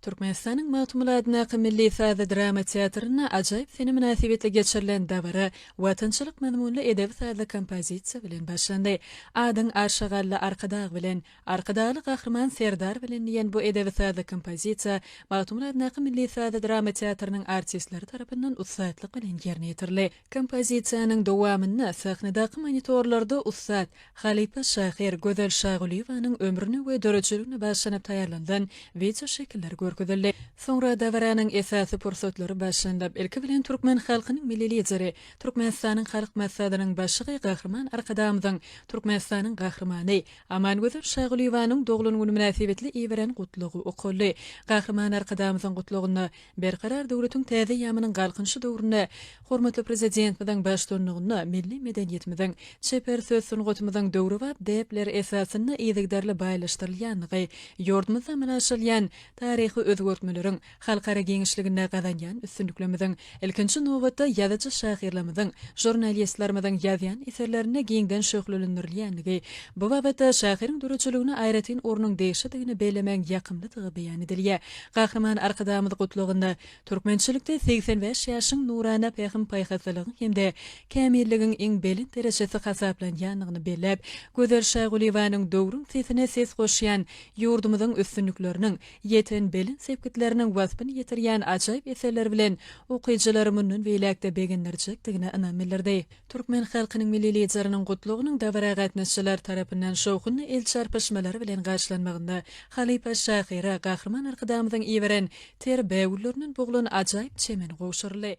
Türkmenistanyň Magtymguly adyndaky milli sazly drama teatrynda ajaýyp sene mynasybetli geçirilen dabara watançylyk mazmunly edebi-sazly kompozisiýa bilen başlandy. Adyň arşa galdy Arkadag bilen, Arkadagly Gahryman Serdar bilen diýen bu edebi-sazly kompozisiýa Magtymguly adyndaky milli sazly drama teatrynyň artistleri tarapyndan ussatlyk bilen ýerine ýetirildi. Kompozisiýanyň dowamynda sahnadaky monitorlarda ussat, halypa şahyr Gözel Şagulyýewanyň ömrüne we döredijiligine bagyşlanyp taýýarlanylan wideoşekiller görkezildi. Soňra dabaranyň esasy pursatlary başlanyp, ilki bilen türkmen halkynyň Milli Lideri, Türkmenistanyň Halk Maslahatynyň Başlygy Gahryman Arkadagymyzyň Türkmenistanyň Gahrymany Amangözel Şagulyýewanyň doglan güni mynasybetli iberen Gutlagy okaldy. Gahryman Arkadagymyzyň Gutlagynda Berkarar döwletiň täze eýýamynyň Galkynyşy döwründe hormatly Prezidentimiziň baştutanlygynda milli medeniýetimiziň, çeper söz sungatymyzyň döwrebap däpler esasynda yzygiderli baýlaşdyrylýandygy, ýurdumyzda amala aşyrylýan taryhy özgertmeleriň halkara giňişliginde gazanýan üstünliklerimiziň, ilkinji nobatda, ýazyjy-şahyrlarymyzyň, žurnalistlerimiziň ýazýan eserlerinde giňden şöhlelendirilýändigi, bu babatda şahyryň döredijiligine aýratyn ornuň degişlidigini bellemegiň ýakymlydygy beýan edilýär. Gahryman Arkadagymyz Gutlagynda türkmençilikde 85 ýaşyň nurana pähim-paýhaslylygyň hem-de kämilligiň iň belent derejesi hasaplanýandygyny belläp, Gözel Şagulyýewanyň döwrüň sesine ses goşýan ýurdumyzyň üstünlikleriniň, ýeten belent sepgitleriniň waspyny ýetirýän ajaýyp eserleri bilen okyjylary mundan beýläk-de begendirjekdigine ynam bildirdi. Türkmen halkynyň Milli Lideriniň Gutlagynyň dabara gatnaşyjylar tarapyndan şowhunly el çarpyşmalary bilen garşylanmagynda halypa şahyra Gahryman Arkadagymyzyň iberen ter bägüllerinden boglan ajaýyp çemen gowşuryldy.